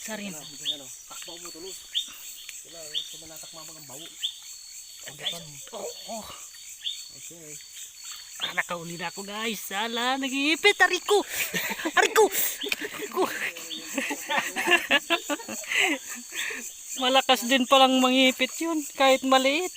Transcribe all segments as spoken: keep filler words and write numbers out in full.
Sarin. Ano, ano, takbo mo tulos. Wala, eh, tumanatak mamang ang bawo. Oh, guys. Oo. Okay. Ah, nakauli na ako, guys. Sala, nag-iipit. Aray ko! Aray ko! Aray ko! Malakas din palang mangipit yun, kahit maliit.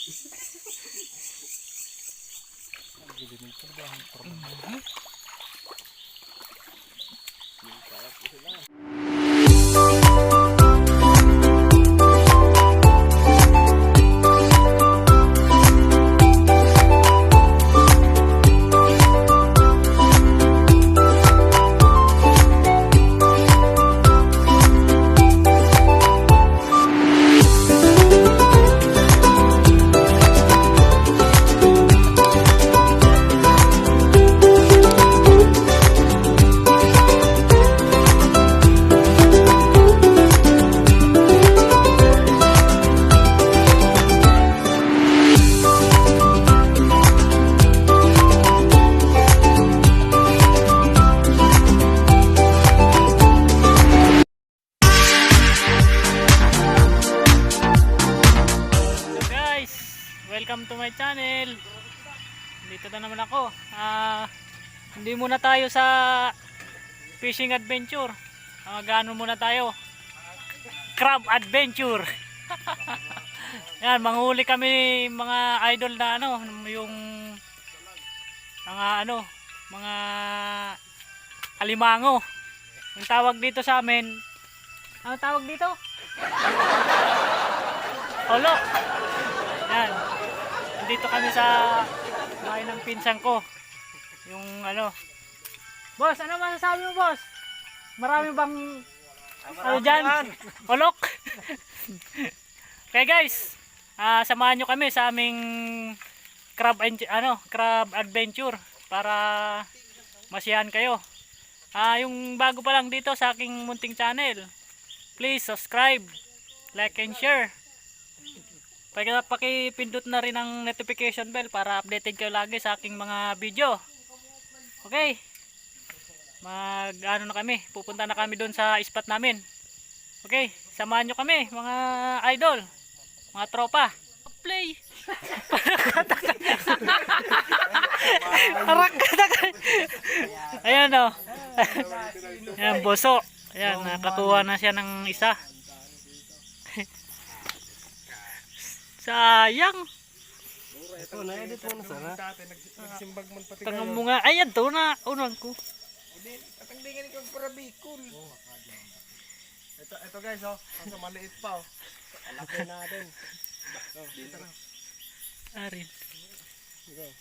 So guys, welcome to my channel. Dito na naman ako. Ah, hindi muna tayo sa fishing adventure. Ah, mag-ano muna tayo? Crab adventure. Yan, manghuli kami, mga idol, na ano, yung mga ano, mga alimango. Ang tawag dito sa amin, ano tawag dito? Olo. Yan. Nandito kami sa bahay ng pinsan ko. Yung ano. Boss, ano masasabi mo, boss? Marami bang ano dyan? Olok? Okay guys, ah, samahan nyo kami sa aming crab and, ano, crab adventure para masiyahan kayo. Ah, yung bago pa lang dito sa aking munting channel, please subscribe, like and share. Paki-, pakipindot na rin ang notification bell para updated kayo lagi sa aking mga video. Okay. Mag, ano na kami, pupunta na kami doon sa spot namin. Okay, samahan nyo kami, mga idol, mga tropa. Play. Arak ka na ka. Ayan, oh. Ayan, boso. Ayan, nakakuha na siya ng isa. Sayang. Ito, na-edit mo na sana. Dati, nag-, nagsimbag man pati. Tangan kayo. Mo nga. Ay, yan to na. Unan ko. Hindi, patangdingan ikaw para Bicol. Ito, ito guys, oh. Kaso maliit pa, oh. Laki natin. Oh, dito na. Arin. Ikaw.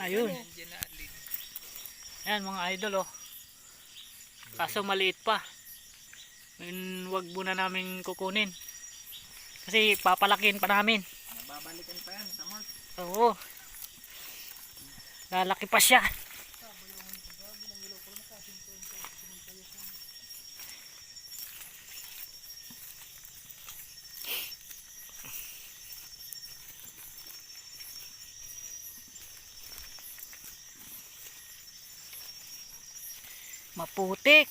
Ayun. Ayan, mga idol, oh. Kaso maliit pa. Yun, wag muna namin kukunin. Kasi papalakihin pa namin. Mababalikan pa yan sa March. Oo. Lalaki pa siya. Maputik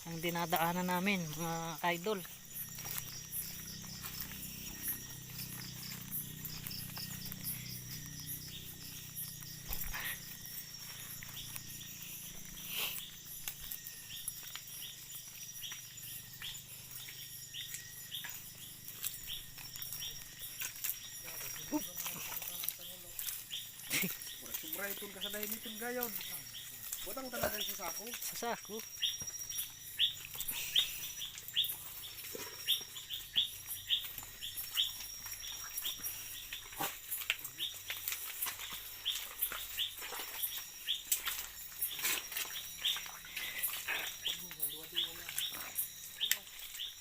ang dinadaanan namin, mga idol. Sobra itong kasadahin nitong gayon. Butang talaga sa sako. Sa sako.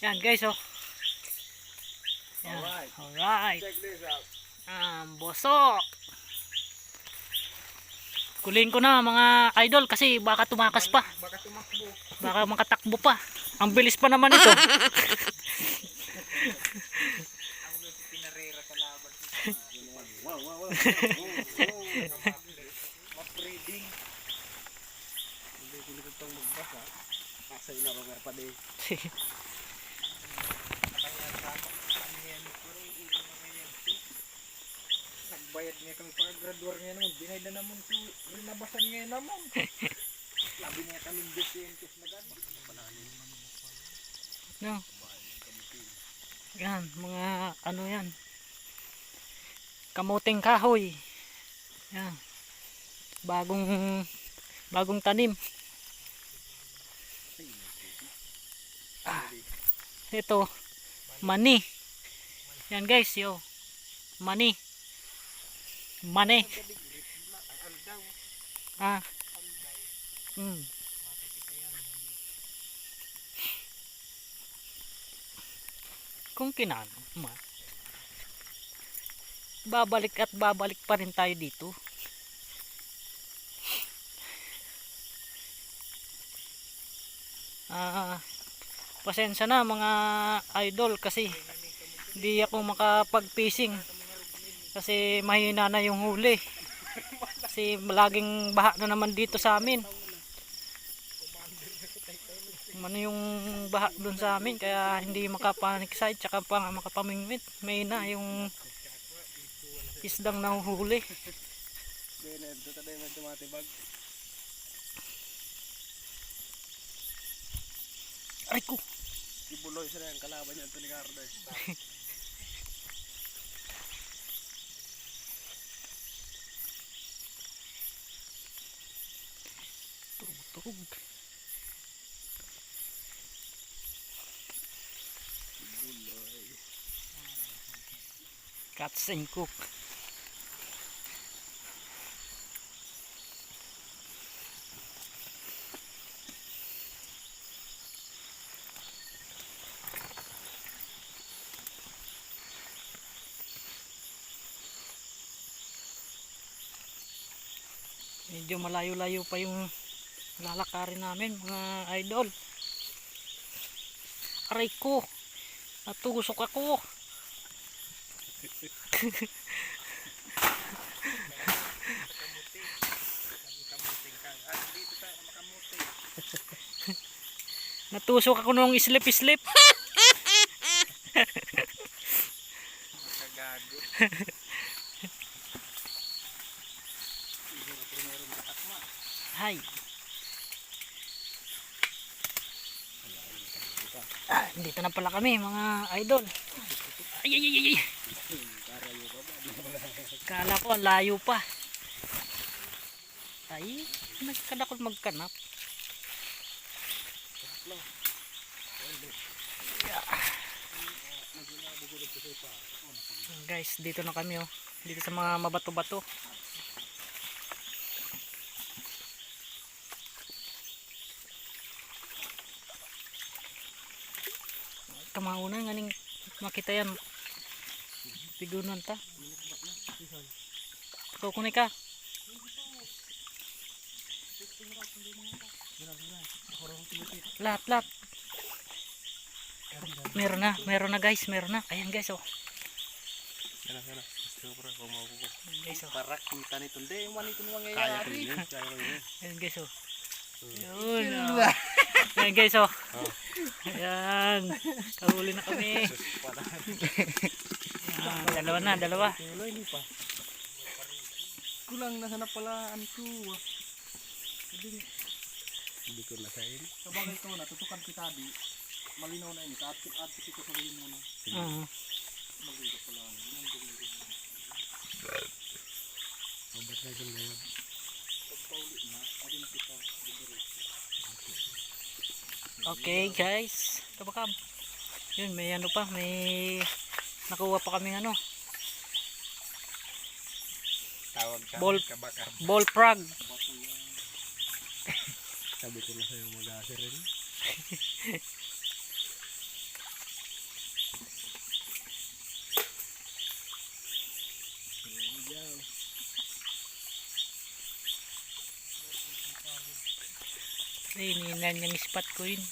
Yan guys, oh. Yan. Alright. Alright. Check this out. Ang boso. Kuling ko na, mga idol, kasi baka tumakas pa. Baka tumakbo. Baka makatakbo pa. Ang bilis pa naman ito. Ang pinarera sa laban. Wow, wow, wow. Wow, wow. Mapreding. Hindi, hindi ko pang magbasa. Sa ina ko nga pa di. Nagbayad nga kami pag-graduar nga naman, binayad na naman si rinabasan nga naman. Labi nga kami disiyentos na gani. No? Yan, mga ano yan. Kamoteng kahoy. Yan. Bagong, bagong tanim. Ah, ito, mani. Yan guys, yo. Mani. Mani. Ah. Mm. Kung kinano ma, babalik at babalik pa rin tayo dito. Ah, pasensya na mga idol kasi di ako makapag-fishing kasi mahina na yung huli. Kasi laging baha na naman dito sa amin. Mano yung baha dun sa amin kaya hindi makapaniksay tsaka pa makapamingwit. Mahina yung isdang nahuhuli. Dito tayo magtumatibag. Aray ko! Kibuloy sila yung kalaban niya, Anthony Cardo eh. Turog, turog. Kibuloy. Catch and cook. Medyo malayo-layo pa yung lalakarin namin, mga idol. Aray ko! Natusok ako. Natusok ako nung slip-slip. Kagago. Hay. Ah, dito na pala kami, mga idol. Ay, ay, ay, ay, ay. Kala ko, ang layo pa. Ay, nagkadakot magkanap. Guys, dito na kami, oh. Dito sa mga mabato-bato. Kamauna nganing makita yan. Pigunan ta. Kukunay ka. Lahat, lahat. Meron na, meron na guys, meron na. Ayan guys, oh. Yan na, yan na. Gusto ko rin kung makukuha. Ayan guys, oh. Para kita nito. Hindi, yung manito na mangyayari. Kaya ko yun, kaya ko yun. Ayan guys, oh. Yun, oh. Ayan guys, oh. Oh. Ayan. Kahuli na kami. Sus, pala. Ayan, dalawa na, dalawa. Tuloy, hindi pa. Kulang na sana pala ang kuha. Hindi. Hindi ko na sa iri. Sabagay ito, natutukan kita, di. Malinaw na ini. At, at ito sabihin mo na. Oo. Maligo pala. Ang dumi-dumi. Ang ba't na yung ngayon? Pagpauli na, adi na kita. Diretso. Okay, guys. Kabakab. Yun, may ano pa, may nakuha pa kaming ano. Tawag sa Ball, kabakab. Ball frog. Sabi ko na sa'yo, mag-aasa rin. Ay, ininan niyang spot ko yun.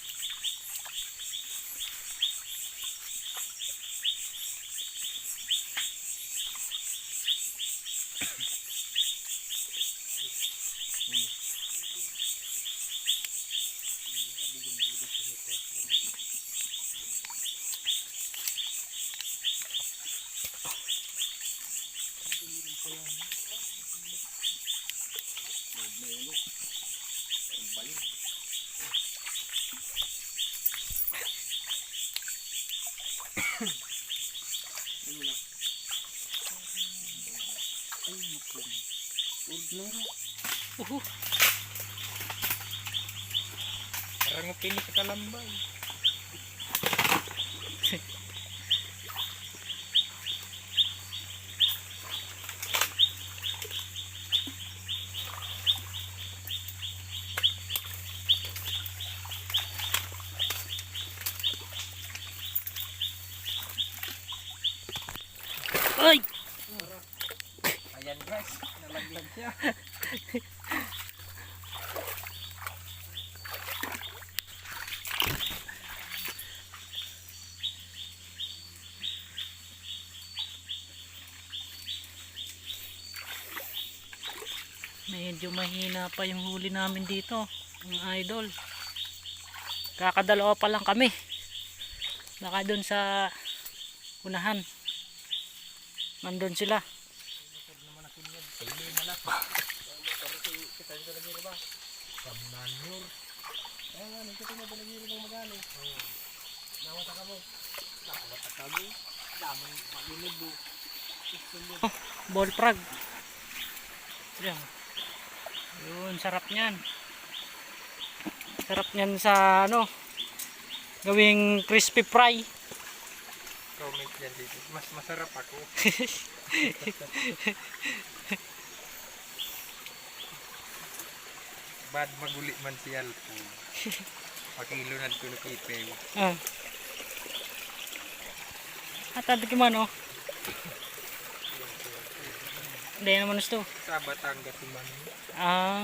Uhu. Parang pini sa kalambay. Ay! Ayan guys, nalaglag siya. Medyo mahina pa yung huli namin dito, mga idol. Kakadalawa pa lang kami. Naka doon sa unahan. Nandun sila. Kamunanyor. Ayan nga, nagkita na talaga yun ng magali. Nawata ka mo. Nawata kami. Daming pag-inod mo. Bullfrog. Yan. Yun, sarap niyan. Sarap niyan sa ano, gawing crispy fry. Comment yan dito. Mas masarap ako. Bad maguli man si Alpo. Pakilunad ko na pipew. Ah. Atad ko man, oh. Hindi naman gusto. Sa Batangas man. Ah.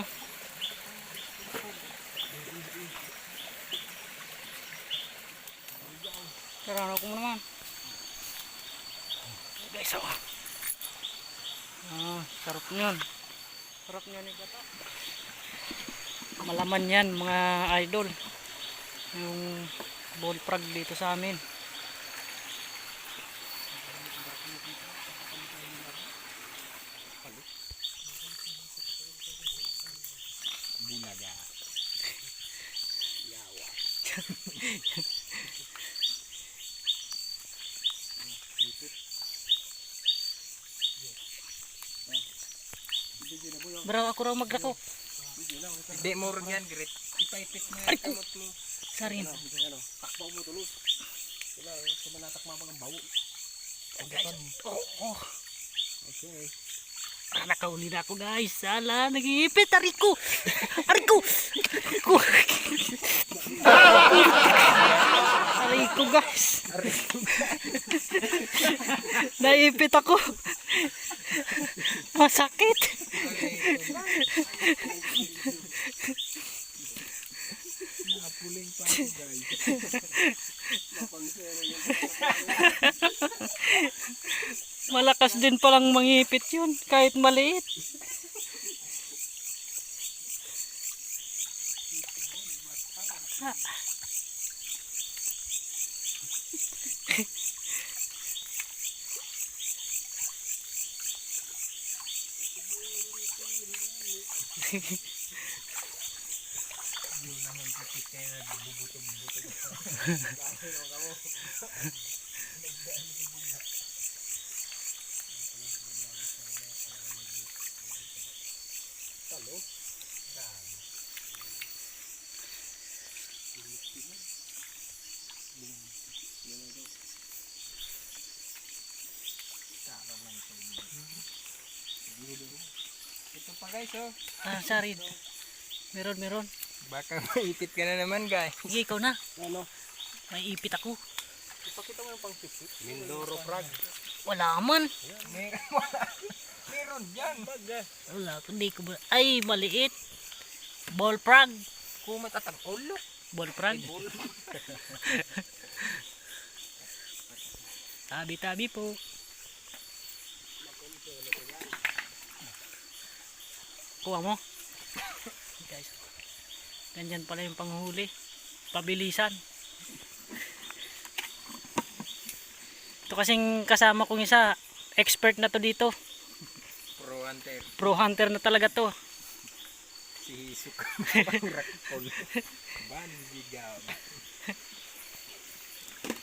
Pero ano ko mo naman? Guys, oh. Ah, sarap niyan. Sarap niyan ni gata. Malaman yan, mga idol. Yung bullfrog dito sa amin. Bulaga. Yawa. Bro, ako raw magrako. Hindi mo rin yan, Grit. Ipaipit mo yung kamot mo. Sarin. Ano, ano, takbo mo tuloy. Wala, sa manatak mamang ang bawo. Guys, oh, oh. Okay. Ah, nakauli na ako, guys. Sala, nag-iipit. Aray ko! Aray ko! Aray ko! Aray ko, guys. Naipit ako. Masakit. Nakapuling pa ako, guys. Malakas din palang mangipit yun, kahit maliit. Yun naman, tipit kayo, nagbubutog-butog. Talo. Ito pa, guys, oh. Ah, sarid. Meron, meron. Baka maipit ka na naman, guys. Sige, ikaw na. Ano? May ipit ako. Ipakita mo yung pang sipsip. Mindoro frog. Wala man. Meron, wala. Meron dyan. Baga. Wala, hindi ko ba? Ay, maliit. Bullfrog. Kumat at ang ulo. Bullfrog. Bull. Tabi-tabi po. Kuha mo. Guys, ganyan pala yung panghuli. Pabilisan. Ito kasing kasama kong isa, expert na to dito. Pro hunter. Pro hunter na talaga to. Si Hisuk. Rakpon. Bandigaw.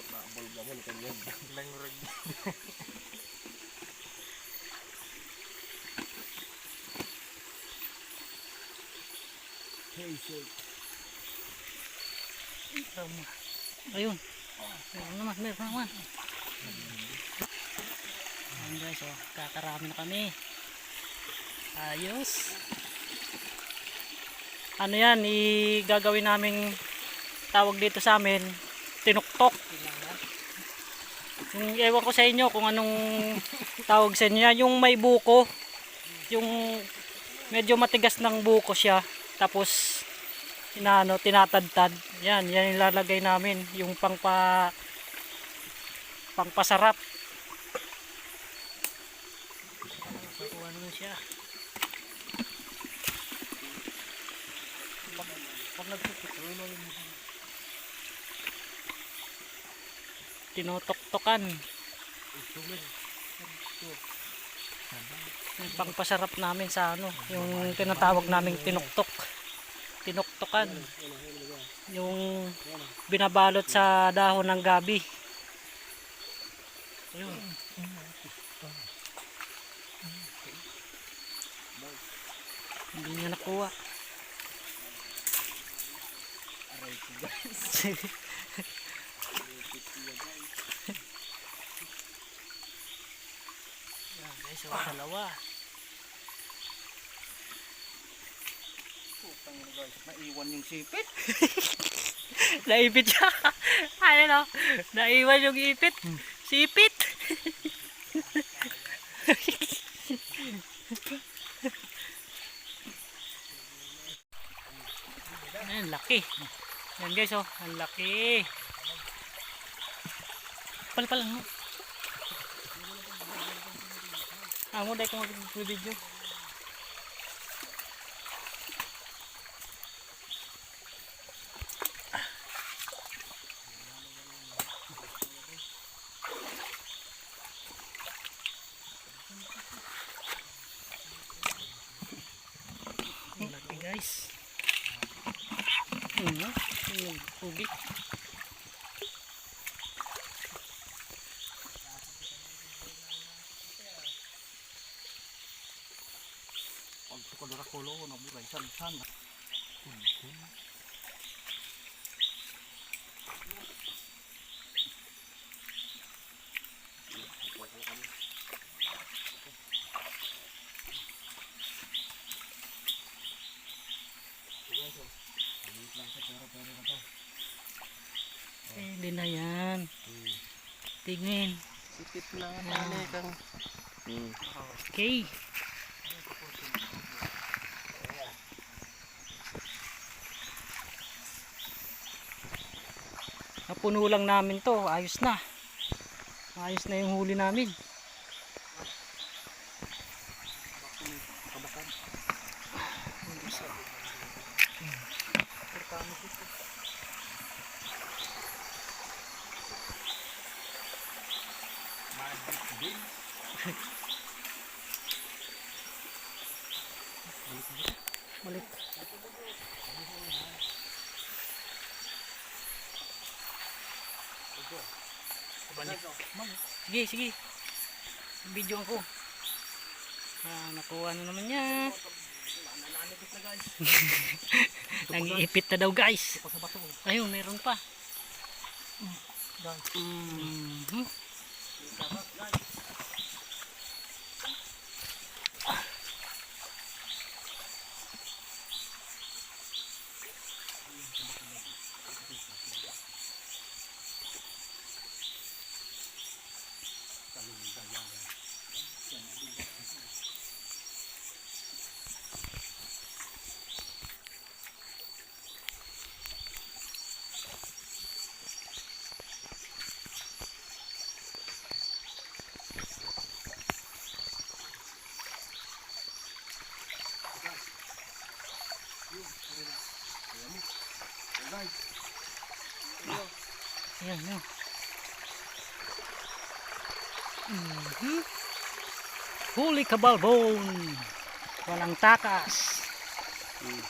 Babol ka mo, nagkanyag. Langurag. Ayun. Ayun naman, meron naman. Ayun guys, oh, kakarami na kami. Ayos. Ano yan, igagawin naming tawag dito sa amin, tinuktok. Yung, ewan ko sa inyo kung anong tawag sa inyo yan, yung may buko. Yung medyo matigas ng buko siya, tapos inaano, tinatadtad. Yan, yan ilalagay namin, yung pangpa-, pangpasarap. Kukuha naman siya. Pag, pag nagtututulog, tinutoktokan. Yung pangpasarap namin sa ano, yung tinatawag naming tinuktok. Tinuktokan. Yung binabalot sa dahon ng gabi. Ayun. Hindi niya nakuha. Aray ko, guys. Yan, guys, oh, dalawa. Putang ina, guys, naiwan yung sipit. Naipit siya. Ayun, oh. Naiwan yung ipit. Sipit. Ayan, laki. Yan guys, oh, ang laki. Pal, pal, ano? Amo, dahil ko mag-video. Ang laki, guys. Ano? Yung tubig. Pag sukad na kulo, naburay, san, san. Kun, kun. Pwede na yan. Tingin. Sipit na. Yan. Tali kang. Hmm. Okay. Napuno lang namin 'to, ayos na. Ayos na yung huli namin. Kabakan. Balik. Balik. Sige, sige. Video ako. Ah, nakuha na naman niya. Nangiipit na daw, guys. Ayun, meron pa. Mhm. Ayan, no. Mhm. Huli ka, balbon. Walang takas. Hmm.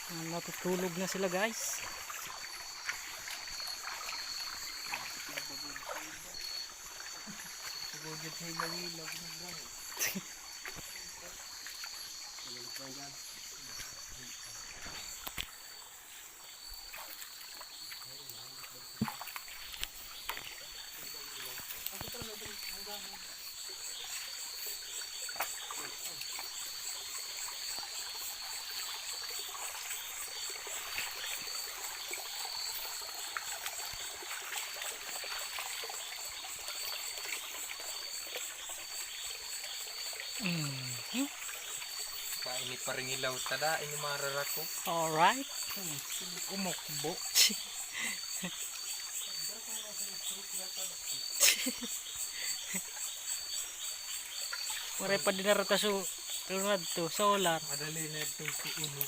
Ah, natutulog na sila, guys. Mhm. Paini pa rin ilaw, tada ini mararako. Alright. Umukbo. Waray pa dinara ta su-, sunod to, solar. Madali na itong si Uno.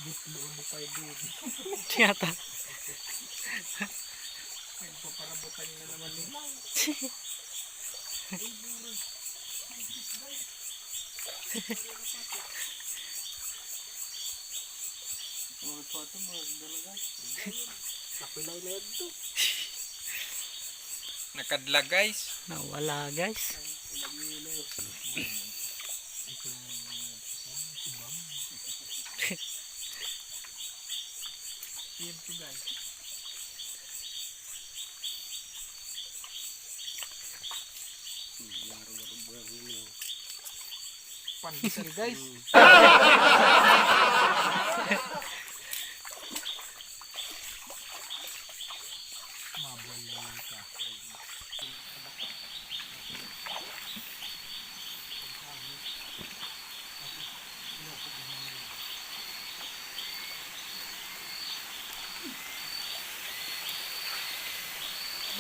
Gitlo, Uno pa yung baby. Tiyata. Nagpaparabutan na naman ni. Mga pato, mga dalaga. Napilaw na yan to. Nakadla, guys. Nawala, guys. Yan to, guys. Pandesal, guys. Mabalay ka.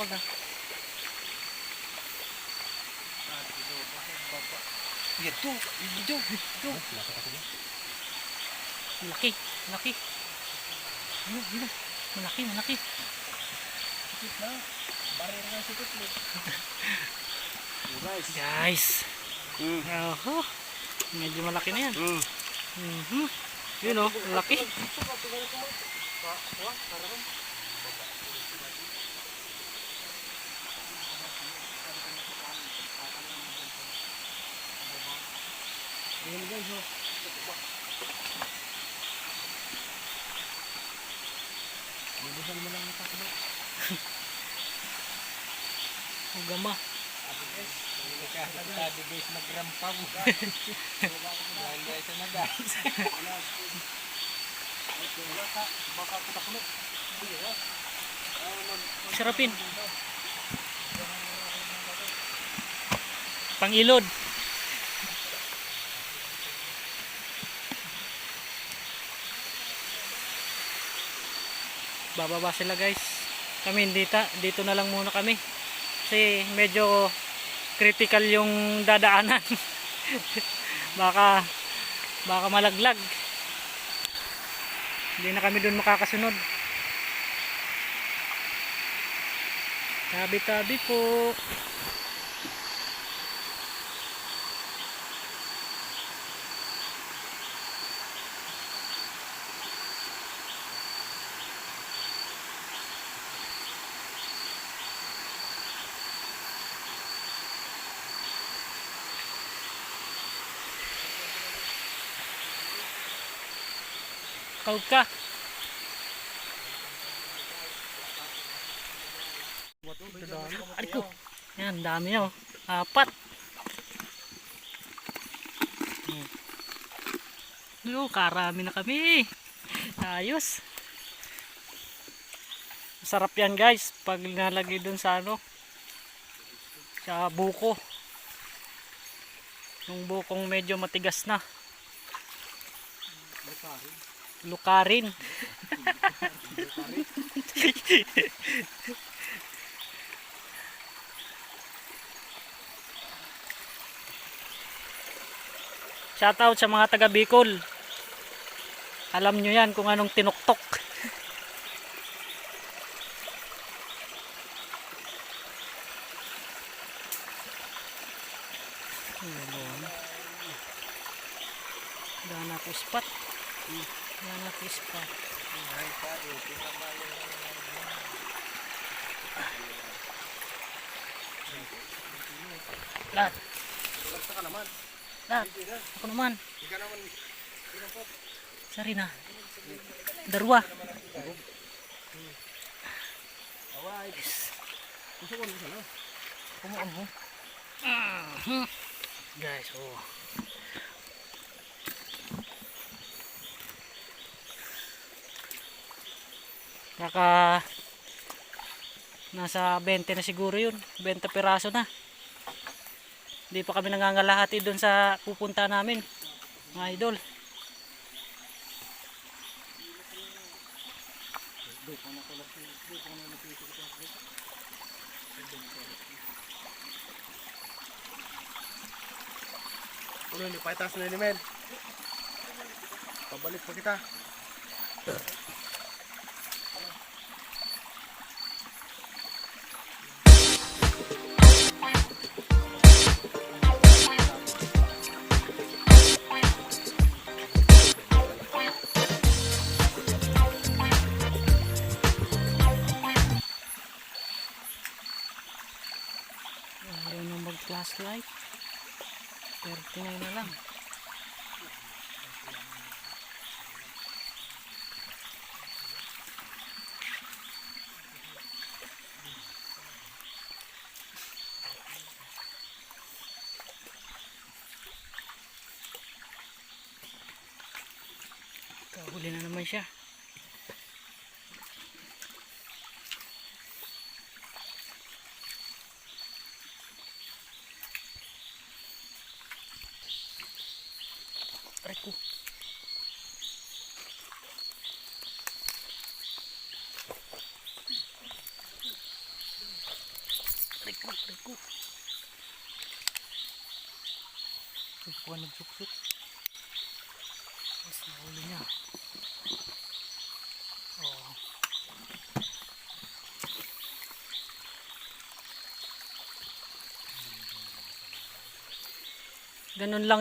Baga. Ito, ito, ito. Malaki, malaki. Ano, ano? Malaki, malaki. Guys. Mm. Oho. Medyo malaki na yan. Mm. Mhm. Yun, oh, laki. Ayan, guys, oh. Bilisan mo lang yung takbo. Ugama. Sabi, guys, magrampaw. Wala siya na, guys. Sarapin. Pang-ilod. Bababa sila, guys. Kami, hindi ta-, dito na lang muna kami. Kasi medyo critical yung dadaanan. Baka, baka malaglag. Hindi na kami dun makakasunod. Tabi-tabi po. Kaog ka. Aray ko. Yan, dami, oh. Apat. Hmm. Yo, karami na kami. Ayos. Masarap yan, guys, pag nilalagay dun sa ano, sa buko. Yung bukong medyo matigas na. Lukarin. Shoutout sa mga taga Bicol. Alam nyo yan kung anong tinuktok. Ayan, oh. Dana ko spot. Dana ko spot. Lahat. Lahat. Ako naman. Sari na. Darwa. Yes. Kumuha mo. Mhm. Guys, oh. Naka, nasa bente na siguro yun. Bente piraso na. Hindi pa kami nangangalahati doon sa pupunta namin, mga idol. Ano, lipay taas na yun, men. Pabalik pa kita. Ayaw nang mag-flashlight. Thirty-nine na lang. Kahuli na naman siya. Aray ko. Aray ko, aray ko. Susukuan, nagsuksok. Mas nahuli niya. Oh. Ganun lang.